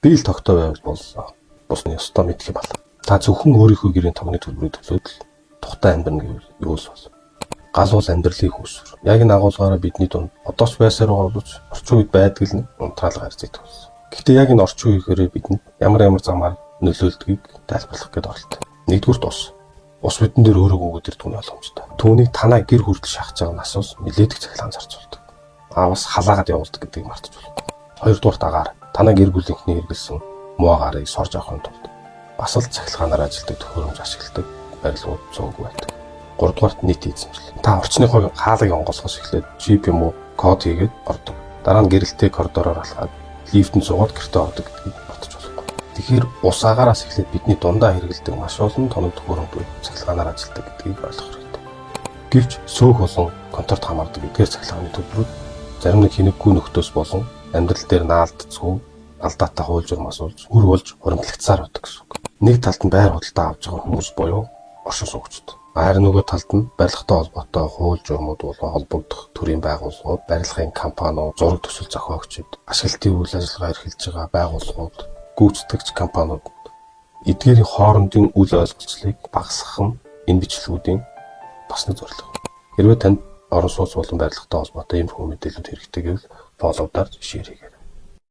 Би л тогтоо байвал боллоо. Бус нь ёстой мэдэх юм алга. Та зөвхөн өөрийнхөө гэрийн тогны төлбөрийг төлөөд л тухтай амьдрна гэвэл юу л бол. Гал бол амьдралын хүүсвэр. Яг энэ агуулгаараа бидний дунд одоо ч байсаар байгаа боловч орчин үед байдаг л унтраал гарч ирдэг болсон. Гэхдээ яг энэ орчин үеийнхээрээ бидэнд ямар ямар замаар нөлөөлдгийг тайлбарлах гээд оролдсон. Нэгдүгürt, ус. Ус бидэн дээр өөрөө гүгээд ирдэг нь ойлгомжтой. Түүнийг танаа гэр хүртэл шахаж байгаа насус нилээдэх цахилгаан зарцуулдаг. Аа, бас халаагаад явуулдаг гэдгийг мартаж болохгүй. Хоёрдугаарт, агаар. Танаа гэр бүлийнхний хэрэглэсэн муу агаарыг сорж авахын тулд бас л цахилгаанаар ажилладаг төхөөрөмж ашигладаг барилгууд цөөнгүй байдаг. Гуравдугаарт, нийт эзэмшил. Та орчныхоо хаалгыг онгойлгохоос эхлээд чип юм уу код хийгээд ордог. Дараа нь гэрэлтэй коридороор алхаад лифтэнд суугаад гэртээ ордог гэдгийг мартаж болохгүй. Тэгэхээр ус, агаараас эхлээд бидний дундаа хэрэглэдэг маш олон тоног төхөөрөмжүүд цахилгаанаар ажилладаг гэдгийг ойлгох хэрэгтэй. Гэвч сөөх болон конторт хамаардаг эдгээр цахилгааны төлбөрүүд зарим нэг хинэггүй нөхдөөс болон амьдрал дээр наалдцгүй алдаатай хууль журам асуулж үр болж хуримтлагцсаар байдаг гэсэн үг. Нэг талд нь байр худалдаа авч байгаа хүмүүс буюу оршин суугчид. Харин нөгөө талд нь барилгатай холбоотой хууль журмууд болон холбогдох төрийн байгууллагууд, барилгын компаниуд, зураг төсөл зохиогчид, ашиглалтын үйл ажиллагаа эрхэлж байгаа байгууллагууд, гүйцэтгэгч компаниуд эдгээрийн хоорондын үл ойлголцлыг багасгах нь энэ бичлэгүүдийн бас нэг зорилго. Хэрвээ танд орон сууц болон барилгатай холбоотой иймэрхүү мэдээлэлүүд хэрэгтэй гэвэл follow дарж share хийгээрэй.